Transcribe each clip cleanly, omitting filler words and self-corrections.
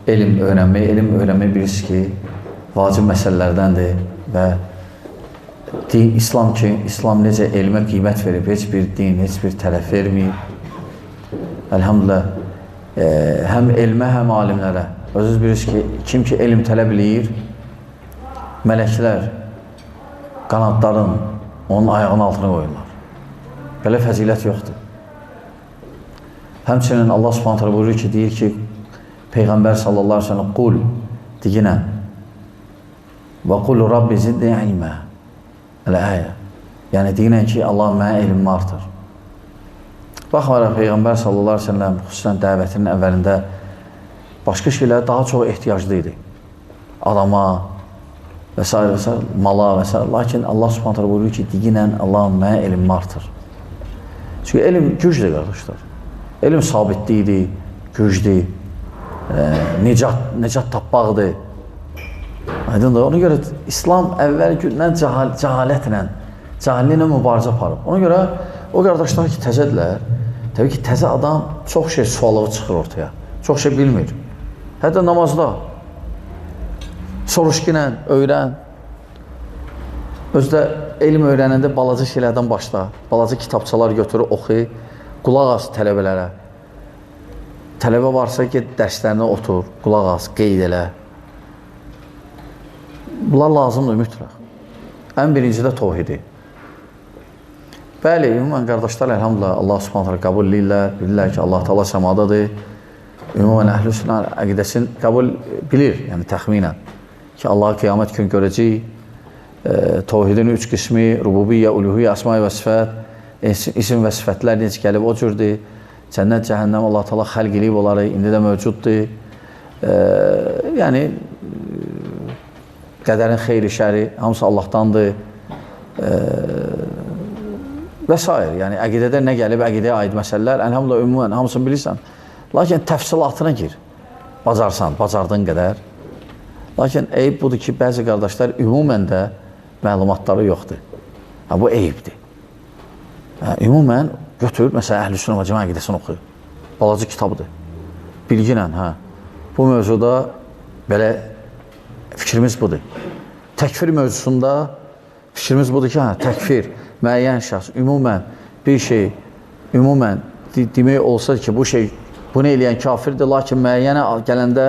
elm öyrənmək. Elm öyrənmək bilirsiniz ki, vacib məsələlərdəndir və din, İslam ki, İslam necə elmə qiymət verib, heç bir din, heç bir tərəf verməyib. Elhamdülillah, həm elmə, həm alimlərə. Özünüz bilirsiniz ki, kim ki elm tələb eləyir, mələklər qanadların onun ayağının altına qoyurlar. Belə fəzilət yoxdur. Həmçinin Allah Subhanahu taala buyurur ki, deyir ki, Peyğəmbər sallallahu əleyhi və səlləm qul deyinə və qul Rabbi zidni ilmə. Əl-ayə. Yəni deyinə ki, Allah mənə elmimi artır. Baxmayaraq Peyğəmbər sallallahu əleyhi və səlləm xüsusən dəvətinin əvvəlində başqa şeylərə daha çox ehtiyaclı idi. Adama və s. və s. mala və s. Lakin Allah Subhanahu taala buyurur ki, deyinə Allah mənə elmimi artır. Çünki elm gücdür qardaşlar. Elm sabitlikdir, gücdür, nicat tapmaqdır. Aydındır. Ona görə İslam əvvəl gündən cəhalətlə, cahilliklə mübarizə aparıb. Ona görə o qardaşlar ki, təzədirlər, təbii ki, təzə adam çox şey sualığı çıxır ortaya. Çox şey bilmir. Hətta namazda soruşqinlə, öyrən. Özü də elm öyrənəndə balaca şeylərdən başla. Balaca kitabçalar götürür, oxu, qulaq as tələbələrə. Tələbə varsa get dərslərinə otur, qulaq as, qeyd elə. Bunlar lazımdır mütləq. Ən birinci də tovhidi. Bəli, ümumən qardaşlar, əlhamdülillah, Allah Subhanahu taala qəbul eləyirlər, bilirlər ki, Allah Taala səmadadır. Ümumən əhl-i sünnə əqidəsini qəbul bilir, yəni təxminən ki, Allahı qiyamət günü görəcəyik. Tovhidin üç qismi, rububiyyə, uluhiyyə, əsma və sifət, isim və sifətlər necə gəlib o cürdür. Cənnət, cəhənnəm, Allah Taala xəlq eləyib onları, indi də mövcuddur. Yəni qədərin xeyri, şəri, hamısı Allahdandır və s. Yəni əqidədə nə gəlib, əqidəyə aid məsələlər, əlhamdülillah, ümumən hamısını bilirsən. Lakin təfsilatına gir, bacarsan, bacardığın qədər. Lakin eyib budur ki, bəzi qardaşlar ümumən də məlumatları yoxdur. Ha, bu eyibdir. Hə, ümumən götür, məsələn, Əhl-i Sünnə və Cəmaət əqidəsini oxu. Balaca kitabdır. Bilginlə, hə. Bu mövzuda belə fikrimiz budur. Təkfir mövzusunda fikrimiz budur ki, hə, təkfir, müəyyən şəxs, ümumən bir şey, ümumən demək olsa ki, bu şey, bunu eləyən kafirdir, lakin müəyyənə gələndə,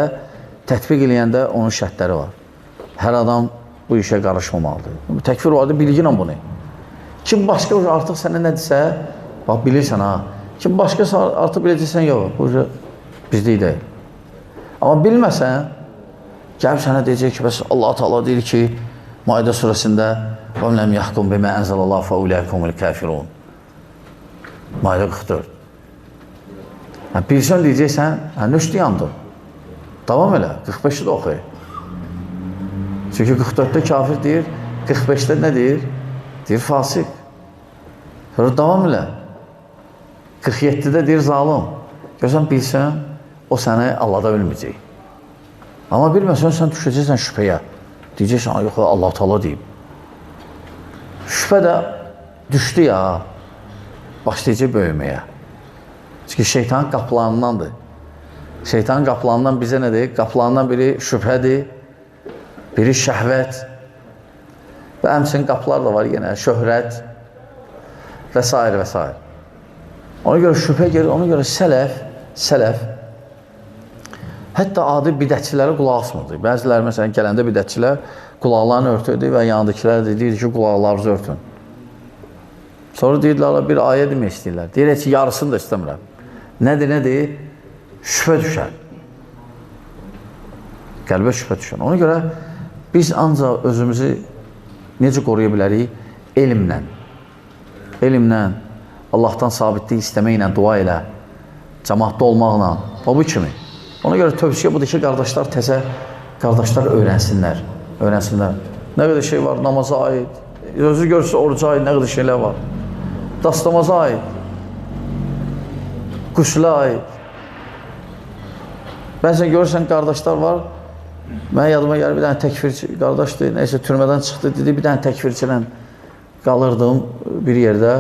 tətbiq eləyəndə onun şərtləri var. Hər adam bu işə qarışmamalıdır. Təkfir vardır, bilginlə bunu. Kim başqa artıq sənə nədirsə, bax, bilirsən ha, kim başqası artıq biləcəksən, yox, bu bizlik deyil. Amma bilməsən, gəlib sənə deyəcək ki, bəs Allah Teala deyir ki, Maidə surəsində وَمْ لَمْ يَحْكُمْ بِمَا أَنْزَلَ اللّٰهُ فَاُولَٰئِكَ هُمُ الْكَافِرُونَ. Maidə 44. Hə, bilsən deyəcəksən, hə, nöşdü yandı. Davam elə, 45-i də oxu. Çünki 44-də kafir deyir, 45-də nə deyir? Deyir, fasik. Sonra davam elə. 47-də deyir, zalım. Görsən, bilsən, o səni Allahda bilməyəcək. Amma bilməsən, sən düşəcəksən şübhəyə. Deyəcəksən, yox, Allah Teala deyib. Şübhə də düşdü ya, başlayacaq böyüməyə. Çünki şeytanın qapılarındandır. Şeytanın qapılarından bizə nədir? Qapılarından biri şübhədir, biri şəhvət və həmçinin qapılar da var yenə, şöhrət və s. və s. Ona görə şübhə gelir, ona görə sələf hətta adi bidətçilərə qulaq asmırdı. Bəziləri məsələn gələndə bidətçilər qulaqlarını örtürdü və yanındakilər də deyirdi ki, qulaqlarınızı örtün. Sonra deyirdilər, bir ayə demək istəyirlər. Deyirlər ki, yarısını da istəmirəm. Nədir, nədir? Şübhə düşər. Qəlbə şübhə düşər. Ona görə biz ancaq özümüzü necə qoruya bilərik? Elmlə. Elmlə, Allahdan sabitlik istəməklə, dua ilə, cəmaatda olmaqla və bu kimi. Ona görə tövsiyə budur ki, qardaşlar təzə, qardaşlar öyrənsinlər. Öyrənsinlər. Nə qədər şey var, namaza aid, özü görürsə oruca aid nə qədər şeylər var. Dastamaza aid, qüslə aid. Bəzən görürsən, qardaşlar var, mənə yadıma gəlir, bir dənə təkfirçi qardaşdır, neysə türmədən çıxdı, dedi, bir dənə təkfirçi ilə qalırdım bir yerdə,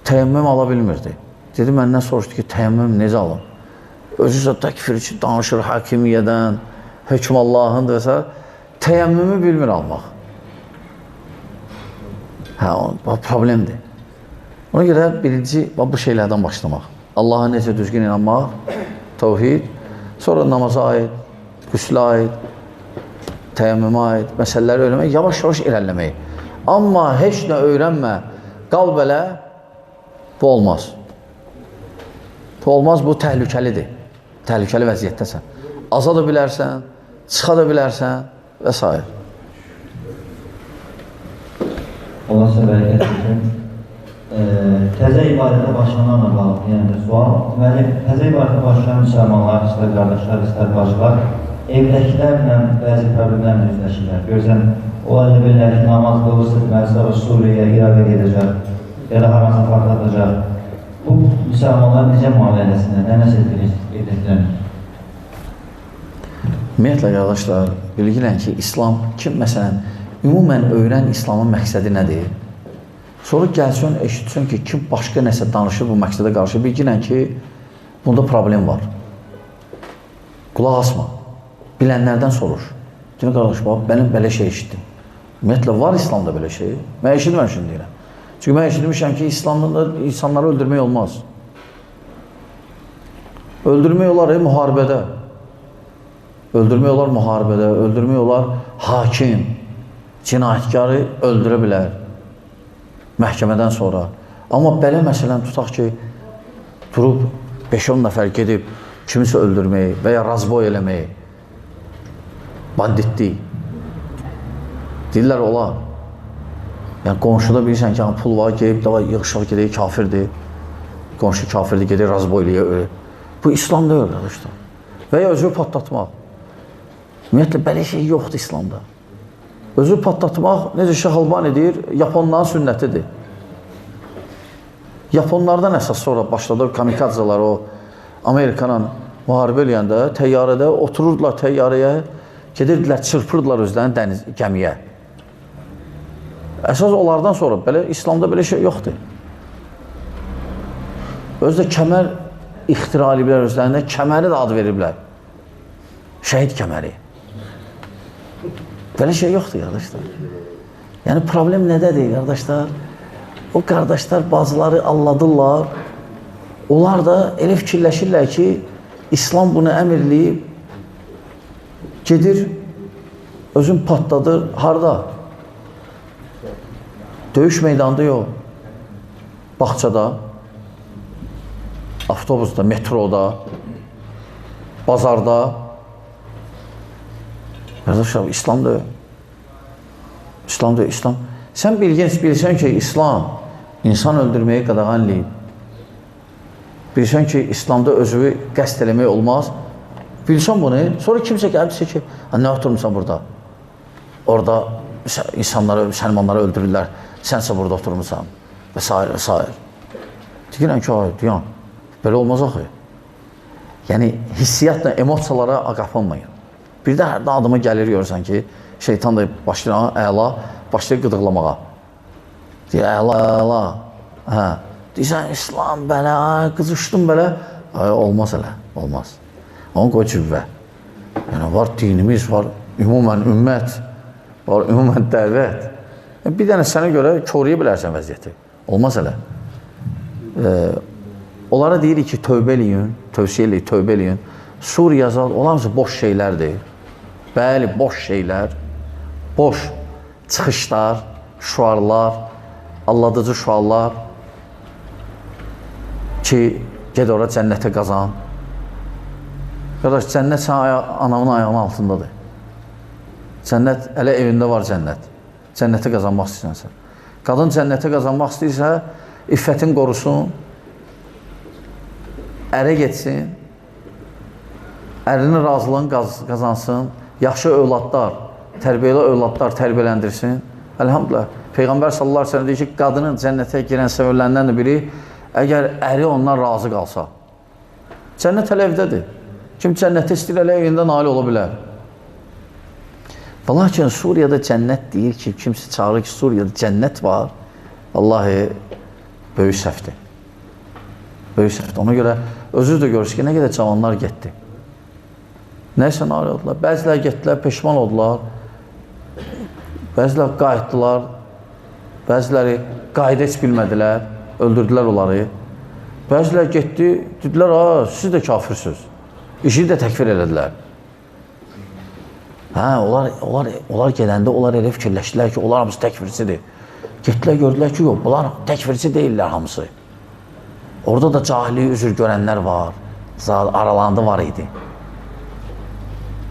təyəmmüm ala bilmirdi. Dedi, məndən soruşdu ki, təyəmmüm necə alım? Özü də təkfirçi danışır hakimiyyədən, hökm Allahın və s. Təyəmmümü bilmir almaq. Hə, o problemdir. Ona görə birinci, bu şeylərdən başlamaq. Allaha necə düzgün inanmaq, təvhid, sonra namaza aid, qüslə aid, təyəmmümə aid, məsələləri öyrənmək, yavaş-yavaş irəliləmək. Amma heç nə öyrənmə, qal belə, bu olmaz. Bu olmaz, bu təhlükəlidir. Təhlükəli vəziyyətdəsən. Aza da bilərsən, çıxa da bilərsən və s. Allah sizə bərəkət versin. Təzə ibadətə başlananla bağlı, yəni də sual. Deməli, təzə ibadətə başlayan müsəlmanlar, istər qardaşlar, istər bacılar, evdəkilərlə bəzi problemlərlə üzləşirlər. Görürsən, onlar elə bilirlər ki, namaz qılırsa, deməli, sonra Suriyaya, İraqa gedəcək ya da haransa partlatacaq. Bu müsəlmanlar necə müamilə eləsinlər, nə nəsə edildilər? Ümumiyyətlə, qardaşlar, bilgilən ki, İslam, kim məsələn, ümumən öyrən İslamın məqsədi nədir? Sonra gəlsin, eşitsin ki, kim başqa nəsə danışır bu məqsədə qarşı, bilginən ki, bunda problem var. Qulaq asma. Bilənlərdən soruş. Deyir, qardaş, bax, mənim belə şey eşitdim. Ümumiyyətlə, var İslamda belə şey. Mən eşitməmişim deyirəm. Çünki mən eşitmişəm ki, İslamda insanları öldürmək olmaz. Öldürmək olar müharibədə. Öldürmək olar müharibədə, öldürmək olar hakim, cinayətkarı öldürə bilər məhkəmədən sonra. Amma belə məsələn tutaq ki, durub 5-10 nəfər gedib kimisə öldürməyi və ya razboy eləməyi, banditlik. Deyirlər, olar. Yəni, qonşuda bilirsən ki, pul var, gedib, davay, yığışaq gedək, kafirdir. Qonşu kafirdir, gedək, razboy eləyə, ölür. Bu, İslam deyil, qardaşlar. Və ya özü patlatmaq. Ümumiyyətlə, belə şey yoxdur İslamda. Özü patlatmaq, necə Şeyx Albani deyir, Yaponların sünnətidir. Yaponlardan əsas sonra başladı kamikadzalar o Amerikanla müharibə eləyəndə, təyyarədə otururdular təyyarəyə, gedirdilər, çırpırdılar özlərini dəniz, gəmiyə. Əsas onlardan sonra belə, İslamda belə şey yoxdur. Özü də kəmər ixtira ediblər özlərində, kəməri də ad veriblər. Şəhid kəməri. Belə şey yoxdur, qardaşlar. Yəni, problem nədədir, qardaşlar? O qardaşlar bazıları alladırlar. Onlar da elə fikirləşirlər ki, İslam bunu əmr eləyib, gedir, özün patladır. Harda? Döyüş meydanında yox. Bağçada, avtobusda, metroda, bazarda. Qardaşlar, İslam deyil. İslam deyil, İslam. Sən bilirsən ki, İslam insan öldürməyi qadağan eləyib. Bilirsən ki, İslamda özünü qəsd eləmək olmaz. Bilirsən bunu, sonra kimsə gəlib desə ki, nə oturmuşsan burada? Orada insanları, müsəlmanları öldürürlər, sənsə burada oturmuşsan və s. və s. Deyirəm ki, ay, deyən, belə olmaz axı. Yəni, hissiyyatla, emosiyalara qapılmayın. Bir də hərdən adama gəlir, görürsən ki, şeytan da başlayır, əla, başlayır qıdıqlamağa. Deyir, əla, əla. Hə. Deyirsən, İslam belə, ay, qızışdım belə. Ay, olmaz elə, olmaz. Onu qoy cüvvə. Yəni, var dinimiz, var ümumən ümmət, var ümumən dəvət. Yəni, bir dənə sənə görə koruya bilərsən vəziyyəti. Olmaz elə. Onlara deyirik ki, tövbə eləyin, tövsiyə eləyin, tövbə eləyin. Suriya zad, onlar hamısı boş şeylərdir. Bəli, boş şeylər, boş çıxışlar, şüarlar, alladıcı şüarlar ki, ged ora cənnətə qazan. Qardaş, cənnət sənin anamın ayağının altındadır. Cənnət, elə evində var cənnət. Cənnətə qazanmaq istəyirsən. Qadın cənnətə qazanmaq istəyirsə, iffətin qorusun, ərə getsin, ərinin razılığını qazansın, yaxşı övladlar, tərbiyəli övladlar tərbiyələndirsin. Elhamdülillah, Peyğəmbər sallallahu əleyhi və səlləm deyir ki, qadının cənnətə girən səbəblərindən də biri, əgər əri ondan razı qalsa. Cənnət hələ evdədir. Kim cənnəti istəyir, hələ evində nail ola bilər. Və lakin Suriyada cənnət deyir ki, kimsə çağırır ki, Suriyada cənnət var, vallahi böyük səhvdir. Böyük səhvdir. Ona görə Özünüz də görürsünüz ki, nə qədər cavanlar getdi. Nəsə nail oldular. Bəziləri getdilər, peşman oldular. Bəziləri qayıtdılar. Bəziləri qayda heç bilmədilər, öldürdülər onları. Bəziləri getdi, dedilər, siz də kafirsiniz. İşi də təkfir elədilər. Hə, onlar gedəndə onlar elə fikirləşdilər ki, onlar hamısı təkfirçidir. Getdilər, gördülər ki, yox, bunlar təkfirçi deyirlər hamısı. Orada da cahilliyi üzr görənlər var, aralandı var idi.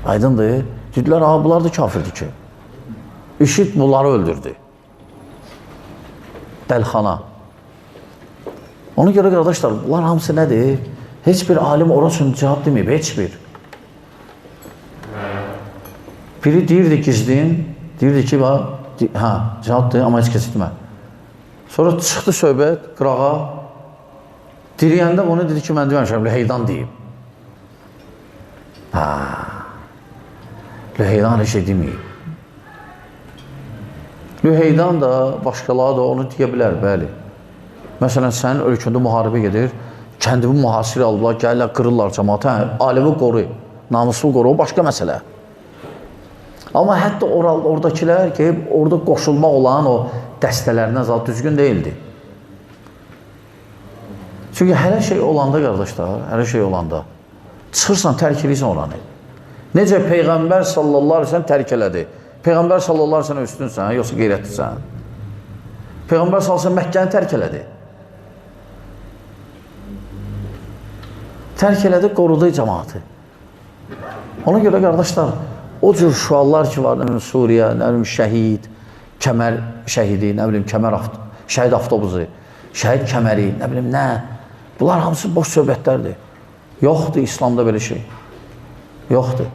Aydındır. Dedilər, bunlar da kafirdir ki. IŞİD bunları öldürdü. Dəlxana. Ona görə qardaşlar, bunlar hamısı nədir? Heç bir alim ora üçün cavab deməyib, heç bir. Biri deyirdi gizlin, deyirdi ki, hə, cavabdır, amma heç kəs etmə. Sonra çıxdı söhbət qırağa, diriyəndə bunu dedi ki, mən deməmişəm, Lüheydan deyib. Hə, Lüheydan elə şey deməyib. Lüheydan da, başqaları da onu deyə bilər, bəli. Məsələn, sənin ölkəndə müharibə gedir, kəndimi mühasirə alıblar, gəlirlər, qırırlar cəmaatı, hə, alimi qoru, namuslu qoru, o başqa məsələ. Amma hətta oradakilər ki, orada qoşulmaq olan o dəstələrinə zat düzgün deyildi. Çünki hər şey olanda, qardaşlar, hər şey olanda, çıxırsan, tərk edirsən oranı. Necə Peyğəmbər sallallahu aleyhi ve sellem tərk elədi? Peyğəmbər sallallahu aleyhi ve sellem üstünsən, yoxsa qeyrətlisən? Peyğəmbər sallallahu aleyhi ve sellem Məkkəni tərk elədi. Tərk elədi, qorudu cəmaatı. Ona görə, qardaşlar, o cür şüarlar ki var, nə bilim, Suriya, nə bilim, şəhid, kəmər şəhidi, nə bilim, kəmər, şəhid avtobusu, şəhid kəməri, nə bilim, nə. Bunlar hamısı boş söhbətlərdir. Yoxdur İslamda belə şey. Yoxdur.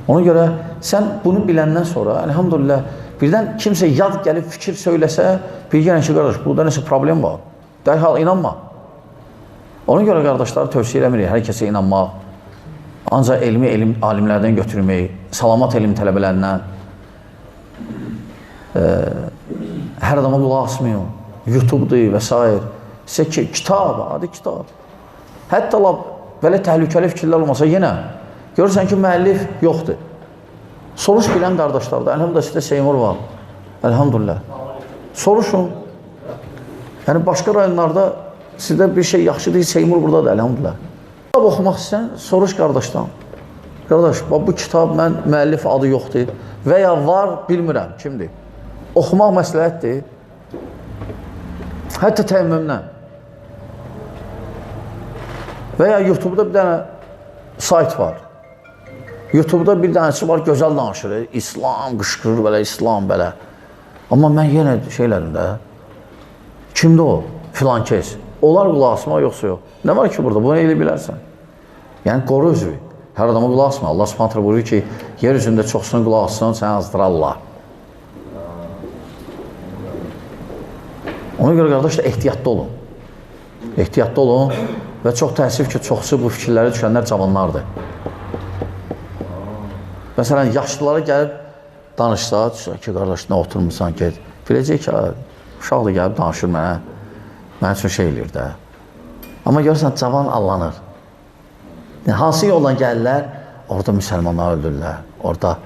Ona görə sən bunu biləndən sonra, əlhamdülillah, birdən kimsə yad gəlib fikir söyləsə, bilgən ki, qardaş, burada nəsə problem var. Dərhal inanma. Ona görə qardaşları tövsiyə eləmirik, hər kəsə inanmaq. Ancaq elmi elm alimlərdən götürmək, salamat elm tələbələrindən. Hər adama qulaq asmayın. YouTube-dur və s. Sizə ki, kitab, adi kitab. Hətta lap belə təhlükəli fikirlər olmasa yenə görürsən ki, müəllif yoxdur. Soruş bilən qardaşlarda, əlhamdülillah sizdə Seymur var. Əlhamdülillah. Soruşun. Yəni başqa rayonlarda sizdə bir şey yaxşı deyil, Seymur buradadır, əlhamdülillah. Kitab oxumaq istəyən, soruş qardaşdan. Qardaş, bax, bu kitab mən müəllif adı yoxdur və ya var, bilmirəm kimdir. Oxumaq məsləhətdir. Hətta təmmümdən. Və ya YouTube-da bir dənə sayt var. YouTube-da bir dənəsi var, gözəl danışır. İslam qışqırır belə, İslam belə. Amma mən yenə şeylərim də. Kimdir o? Filan kes. Onlar qulaq asmaq yoxsa yox. Nə var ki burada? Bunu elə bilərsən. Yəni, qoru özünü. Hər adama qulaq asma. Allah Subhanahu taala buyurur ki, yer üzündə çoxsunu qulaq assan, səni azdırarlar. Ona görə, qardaşlar, ehtiyatlı olun. Ehtiyatlı olun və çox təəssüf ki, çoxsu bu fikirlərə düşənlər cavanlardır. Məsələn, yaşlılara gəlib danışsa, ki, qardaş, nə oturmursan, get. Biləcək ki, uşaq da gəlib danışır mənə. Mənə üçün şey eləyir də. Amma görürsən, cavan allanır. Yəni, hansı yoldan gəlirlər? Orada müsəlmanları öldürürlər, orada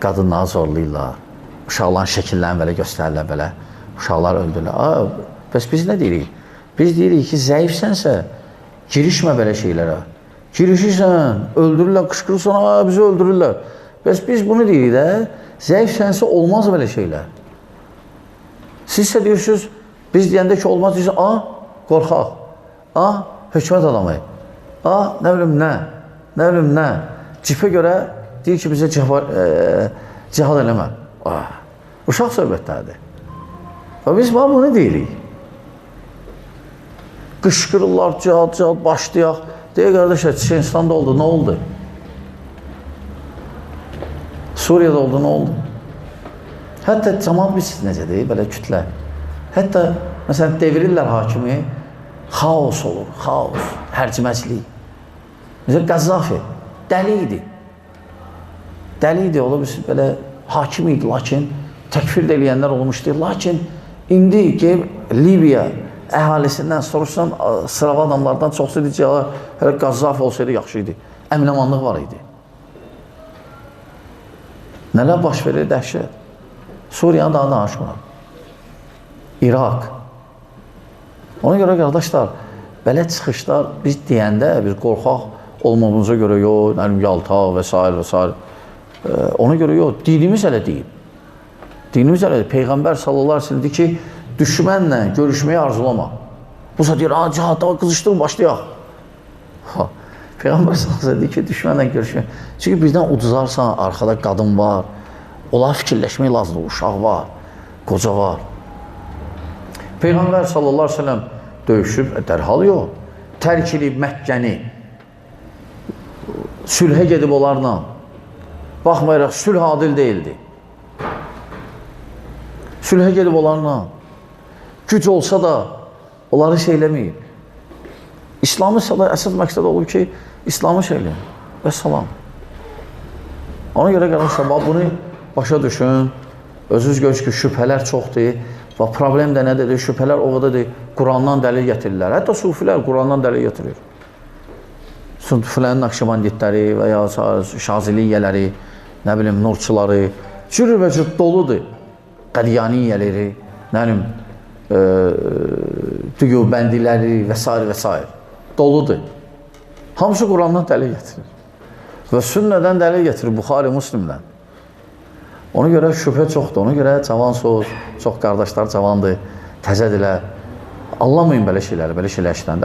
qadınları zorlayırlar, uşaqların şəkillərini belə göstərirlər belə, uşaqlar öldürürlər. Bəs biz nə deyirik? Biz deyirik ki, zəifsənsə, girişmə belə şeylərə. Girişirsən, öldürürlər, qışqırırsan, bizi öldürürlər. Bəs biz bunu deyirik də, zəifsənsə olmaz belə şeylər. Sizsə deyirsiniz, biz deyəndə ki, olmaz, deyirsiniz, qorxaq, hökumət adamı, nə bilim nə, nə bilim nə. Cipə görə deyir ki, bizə cihad eləmə. Uşaq söhbətlərdir. Və biz bunu deyirik. Qışqırırlar, cihad, cihad, başlayaq. Deyir, qardaşlar, Çeçenistanda oldu, nə oldu? Suriyada oldu, nə oldu? Hətta cəmaat bilirsiniz necədir, belə kütlə. Hətta, məsələn, devirirlər hakimi, xaos olur, xaos, hərcməclik. Məsələn, Qəzzafi dəli idi. Dəli idi, ola bilsin, belə hakim idi, lakin təkfir də eləyənlər olmuşdu. Lakin indi ki, Libiya, əhalisindən soruşsan, sıravi adamlardan çoxsu deyəcəklər, hələ Qəzzafi olsaydı yaxşı idi. Əminamanlıq var idi. Nələr baş verir? Dəhşət. Suriyanı daha danışmıram. İraq. Ona görə qardaşlar, belə çıxışlar biz deyəndə, biz qorxaq olmamıza görə yox, nə bilim, yaltaq və s. və s. Ona görə yox, dinimiz elə deyib. Dinimiz elə deyib. Peyğəmbər sallallahu əleyhi və səlləm deyir ki, düşmənlə görüşməyi arzulama. Bu zat deyir, cihad, qızışdırın, başlayaq. Ha. Peyğəmbər sallallahu əleyhi və səlləm deyir ki, düşmənlə görüşmək. Çünki birdən uduzarsan, arxada qadın var, onlara fikirləşmək lazımdır, uşaq var, qoca var. Peyğəmbər sallallahu əleyhi və səlləm döyüşüb, dərhal yox, tərk edib Məkkəni, sülhə gedib onlarla. Baxmayaraq, sülh adil deyildi. Sülhə gedib onlarla. Güc olsa da onları şey eləməyib. İslamı əsas məqsəd olub ki, İslamı şey eləyin. Və salam. Ona görə qardaşlar, bunu başa düşün. Özünüz görürsünüz ki, şübhələr çoxdur. Və problem də nədir? Şübhələr o qədərdir. Qurandan dəlil gətirirlər. Hətta sufilər Qurandan dəlil gətirir. Sufilərin nakşibanditləri və ya şaziliyyələri, nə bilim, nurçuları, cürbəcür doludur. Qadiyaniyələri, nə bilim, düyubəndiləri və s. və s. Doludur. Hamısı Qurandan dəlil gətirir. Və sünnədən dəlil gətirir, Buxari, Müslimdən. Ona görə şübhə çoxdur, ona görə cavansınız, çox qardaşlar cavandır, təzədirlər. Anlamayın belə şeyləri, belə şeylər işləndə.